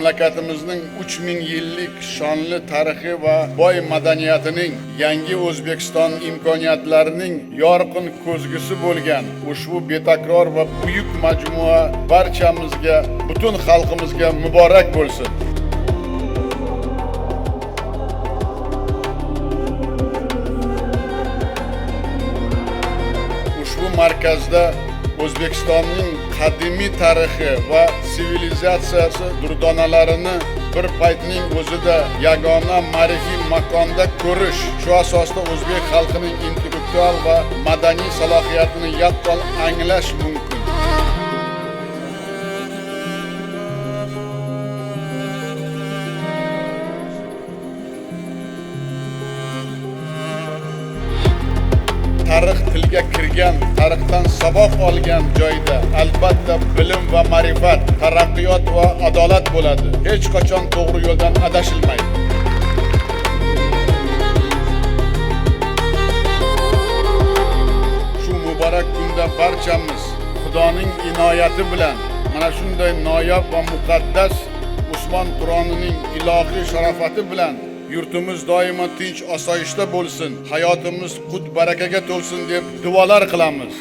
Mamlakatimizning 3000 yillik shonli tarixi va boy madaniyatining, yangi O'zbekiston imkoniyatlarining yorqin ko'zgusi bo'lgan ushbu betakror va buyuk majmua barchamizga, butun xalqimizga muborak bo'lsin. Ushbu markazda O'zbekistonning qadimiy tarixi va sivilizatsiyasi durdonalarini bir paytning o'zida yagona ma'rifiy makonda ko'rish, shu asosda o'zbek xalqining intellektual va madaniy salohiyatini yaqqol anglash mumkin. Tarix tilga kirgan, tarixdan saboq olgan joyda albatta bilim va ma'rifat, taraqqiyot va adolat bo'ladi. Hech qachon to'g'ri yo'ldan adashilmaydi. Shu muborak kunda barchamiz Xudoning inoyati bilan mana shunday noyob va muqaddas Usmon Qur'onining ilohiy sharofati bilan yurtimiz doimo tinch osoyishta bo'lsin, hayotimiz qut barakaga to'lsin deb duolar qilamiz.